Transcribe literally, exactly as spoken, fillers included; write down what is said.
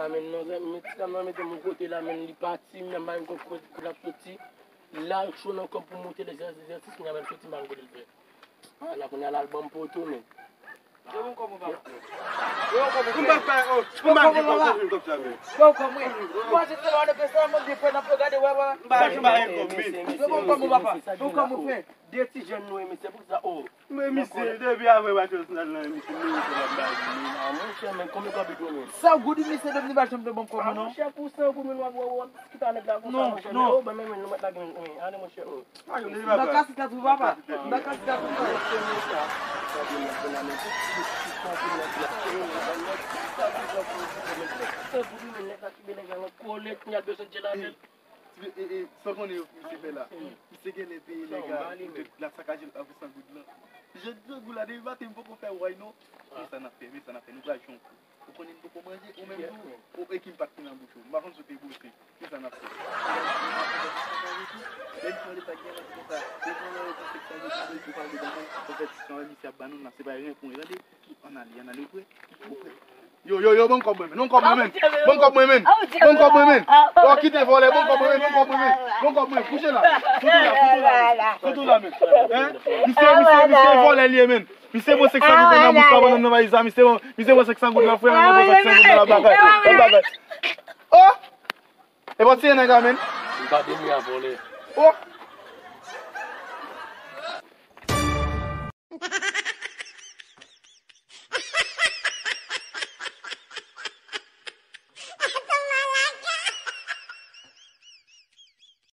Men non, zanmi, ti dam nan mete m yon kote la, men li pati, men m pa menm konn kote l ap soti. La, l cho nan kòb pou monte lèzèzèsis, kounye a men l soti, m pa konn kote l fè. Ala kounye a, l al ban m poto, men. Yo, bon, kòman papa? Yo, kòman, m pa fè, oh, m pa gen kòb, m pa gen kòb sa, men. Bon, kòman? Mwen, se telman de pèsonn, mwen, de frè nan gade, wè, wè. M pa gen kòb, men. Yo, bon, kòman papa? Bon, kòman, frè? De ti jèn nou ye, men se pou sa, oh. Men misye, depi avè Matyòs nan lan, misye merite l ap bay li, men. Ah, monchè, men konbyen kòb li dwe, men? San goud, misye, depi li pa janm te ban m kòb, non. Ah, monchè, pou san goud, men w ap, w ap, w ap diskite avèk la konsa, monchè, men, oh, ban men, men, nou mèt lage, men, ale, monchè, oh. M nan kasit la tou, papa. M nan kasit la tou, papa. Sa pou nèg la ki bèlè gen yon kolèt, n ap bezwen djèl avè l. Ti, e, e, sa w konnen yo misye fè la? Misye genlè peye nèg la pou te la sakaje l avè san goud lan. Jan grangou la, depi maten m poko fè wòy non. Men sa n ap fè, men sa n ap fè, nou pral jwe yon kou. Ou konnen m poko manje, ou menm tou, ou e ki m pa t fin nan bouch ou. M pa konn si w te bwose. Men sa n ap fè. Lè m pran leta gen nan konsa, lè m pran leta gen nan konsa, ou pale de bann, konpetityon, misye ap ba nou la, se pa ren pou ren, tande. Ann ale, ann ale, ou prè? Ou prè? Yo, yo, yo, ban m kòb mwen, men. Ban m kòb mwen, men. Ban m kòb mwen, men. Ban m kòb mwen, men. Yo, kite vòlè, ban m kòb mwen, men. Ban m kòb mwen, men. Ban m kòb mwen. Kouche la. Kouche la, kouche la, men. Kouche la, men. Hein? Misye, misye, misye vòlè li ye, men. Misye pran senk san goud nan bouch la, pandan nan valiz la. Misye, misye pran senk san goud nan frè, misye pran senk san goud nan la bagay. Nan bagay. Oh! E pa tiye nèg la, men. M pa demi a vòlè. Oh!